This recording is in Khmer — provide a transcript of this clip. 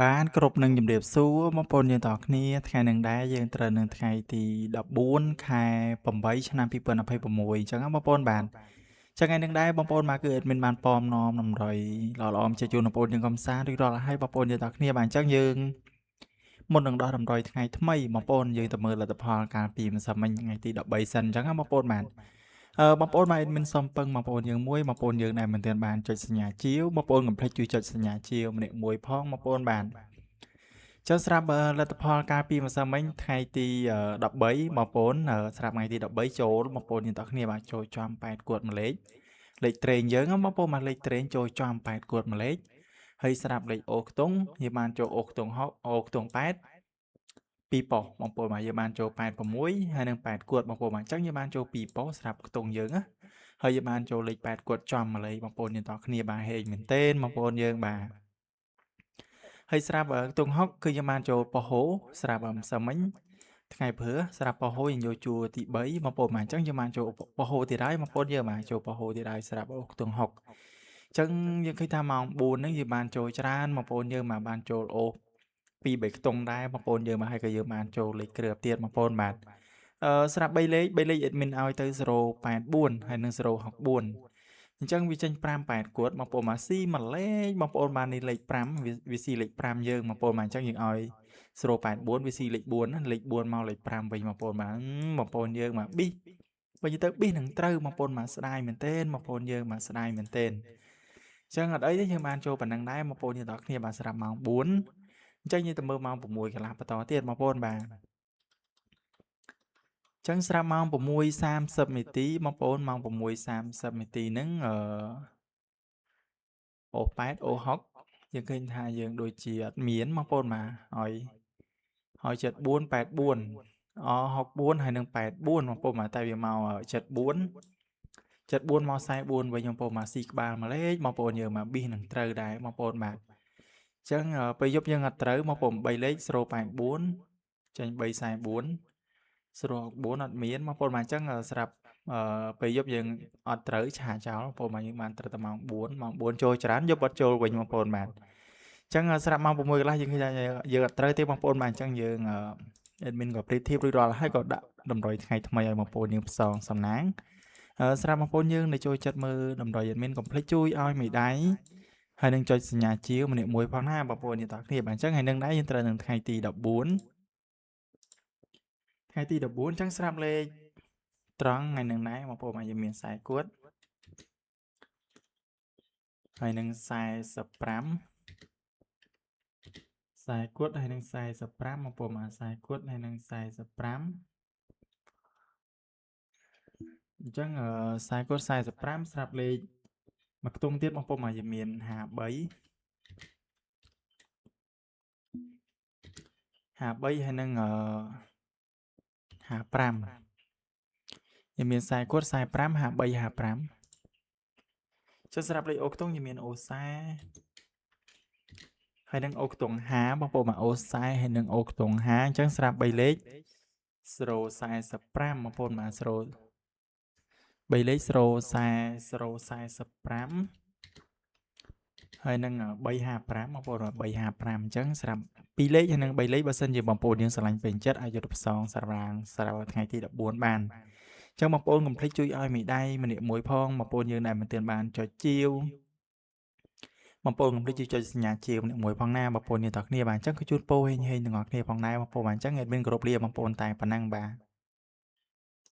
បានគ្រប់នឹងជំរាបសួរបងប្អូនយើងទាំងអស់គ្នាថ្ងៃនឹងដែរយើងត្រូវនឹងថ្ងៃទី14ខែ8ឆ្នាំ2026អញ្ចឹងបងប្អូនបាទចឹងថ្ងៃនឹងដែរបងប្អូនបាទគឺ admin បានពំនាំតម្រុយល្អៗជាជូនបងប្អូនយើងកំសាន្តរួចរាល់ហើយបងប្អូនយើងទាំងអស់គ្នាបាទអញ្ចឹងយើងមុននឹងដោះតម្រុយថ្ងៃថ្មីបងប្អូនយើងទៅមើលលទ្ធផលកាលពីម្សិលមិញថ្ងៃទី13សិនអញ្ចឹងបងប្អូនបាទបងប្អូនបាទ admin សុំពឹងបងប្អូនយើងមួយបងប្អូនយើងដែលមិនទាន់បានចុចសញ្ញាជាវបងប្អូនកុំភ្លេចជួយចុចសញ្ញាជាវម្នាក់មួយផងបងប្អូនបាទចុះស្រាប់លទ្ធផលកាលពីម្សិលមិញថ្ងៃទី13បងប្អូនស្រាប់ថ្ងៃទី13ចូលបងប្អូនយើងទាំងគ្នាបាទចូលចំ8គួតម្លេខលេខត្រេងយើងបងប្អូនបាទលេខត្រេងចូលចំ8គួតម្លេខហើយស្រាប់លេខអូខ្ទង់យើងបានចូលអូខ្ទង់6អូខ្ទង់8 2ប៉ុស្តិ៍បងប្អូនបាទយើងបានចូល86ហើយនិង8គួតបងប្អូនបាទអញ្ចឹងយើងបានចូល2ប៉ុស្តិ៍ស្រាប់ខ្ទង់យើងណាហើយយើងបានចូលលេខ8គួតចំម្លេះបងប្អូនយើងទាំងគ្នាបាទហេងមែនទែនបងប្អូនយើងបាទហើយស្រាប់ខ្ទង់6គឺយើងបានចូលប៉ុស្តិ៍ហូស្រាប់ម្សិលមិញថ្ងៃព្រឺស្រាប់ប៉ុស្តិ៍ហូយើងយកជួរទី3បងប្អូនបាទអញ្ចឹងយើងបានចូលប៉ុស្តិ៍ហូទៀតហើយបងប្អូនយើងបាទចូលប៉ុស្តិ៍ហូទៀតហើយស្រាប់ខ្ទង់6អញ្ចឹងយើងឃើញថាម៉ោង4ហ្នឹងយើងបានចូលច្រើនបងប្អូនយើងបាទបានចូលអូ2 3ខ្ទង់ដែរបងប្អូនយើងបាទហើយក៏យើងបានចូលលេខគ្រឿបទៀតបងប្អូនបាទស្រាប់3លេខ3លេខ admin ឲ្យទៅ084ហើយនិង064អញ្ចឹងវាចេញ5 8គួតបងប្អូនបាទស៊ីមួយលេខបងប្អូនបាទនេះលេខ5វាស៊ីលេខ5យើងបងប្អូនបាទអញ្ចឹងយើងឲ្យ084វាស៊ីលេខ4ណាលេខ4មកលេខ5វិញបងប្អូនបាទបងប្អូនយើងបាទប៊ីបើនិយាយទៅប៊ីនឹងត្រូវបងប្អូនបាទស្ដាយមែនទែនបងប្អូនយើងបាទស្ដាយមែនទែនអញ្ចឹងអត់អីទេយើងបានចូលប៉ុណ្ណឹងដែរបងប្អូនយើងទាំងគ្នាបាទស្រាប់ម៉ោង4អញ្ចឹងយើងទៅមើលម៉ោង6កន្លះបន្តទៀតបងប្អូនបាទចឹងស្រាប់ម៉ោង6:30នាទីបងប្អូនម៉ោង6:30នាទីហ្នឹងអឺអូ8អូ6យើងឃើញថាយើងដូចជាអត់មានបងប្អូនបាទឲ្យឲ្យ74 84អ64ហើយនឹង84បងប្អូនបាទតែវាមក74 74មក44វិញបងប្អូនបាទស៊ីក្បាលមួយលេខបងប្អូនយើងមកប៊ីសនឹងត្រូវដែរបងប្អូនបាទចឹងពេលយប់យើងអត់ត្រូវមក8លេខ084ចេញ344 064អត់មានបងប្អូនបាទអញ្ចឹងស្រាប់ពេលយប់យើងអត់ត្រូវឆាចោលបងប្អូនបាទយើងបានត្រូវតែម៉ោង4ម៉ោង4ចូលច្រើនយប់អត់ចូលវិញបងប្អូនបាទអញ្ចឹងស្រាប់ម៉ោង6កន្លះយើងឃើញថាយើងអត់ត្រូវទេបងប្អូនបាទអញ្ចឹងយើង admin ក៏ប្រៀបធៀបរួចរាល់ហើយក៏ដាក់តម្រុយថ្ងៃថ្មីឲ្យបងប្អូនយើងផ្សងសំណាងស្រាប់បងប្អូនយើងដែលចូលចិត្តមើលតម្រុយ admin កុំភ្លេចជួយឲ្យមេដៃហើយនឹងចុចសញ្ញាជាវម្នាក់មួយផងណាបងប្អូនយើងទាំងគ្នាបាទអញ្ចឹងហើយនឹងដែរយើងត្រូវនឹងថ្ងៃទី14ថ្ងៃទី14អញ្ចឹងស្រាប់លេខត្រង់ថ្ងៃនឹងដែរបងប្អូនបាទយើងមាន40គួតហើយនឹង45 40គួតហើយនឹង45បងប្អូនបាទ40គួតហើយនឹង45អញ្ចឹង40គួត45ស្រាប់លេខមួយខ្ទង់ទៀតបងប្អូនបាទយើងមាន53 53ហើយនឹង55យើងមាន40គួត45 53 55ចុះស្រាប់លេខអូខ្ទង់យើងមានអូ40ហើយនឹងអូខ្ទង់50បងប្អូនបាទអូ40ហើយនឹងអូខ្ទង់50អញ្ចឹងស្រាប់3លេខ045បងប្អូនបាទ0 3លេខ0 40 045ហើយនឹង355បងប្អូន355អញ្ចឹងស្រាប់2លេខហើយនឹង3លេខបើសិនជាបងប្អូនយើងស្រឡាញ់ពេញចិត្តអាចយកទៅផ្សងសម្រាប់ថ្ងៃទី14បានអញ្ចឹងបងប្អូនកុំភ្លេចជួយឲ្យមេដៃម្នាក់មួយផងបងប្អូនយើងដែលមិនទាន់បានចុចជាវបងប្អូនកុំភ្លេចជួយចុចសញ្ញាជាវម្នាក់មួយផងណាបងប្អូនយើងទាំងគ្នាបាទអញ្ចឹងក៏ជូនពរហេងហេងទាំងអស់គ្នាផងដែរបងប្អូនបាទអញ្ចឹង admin គោរពលាបងប្អូនតែប៉ុណ្ណឹងបាទ។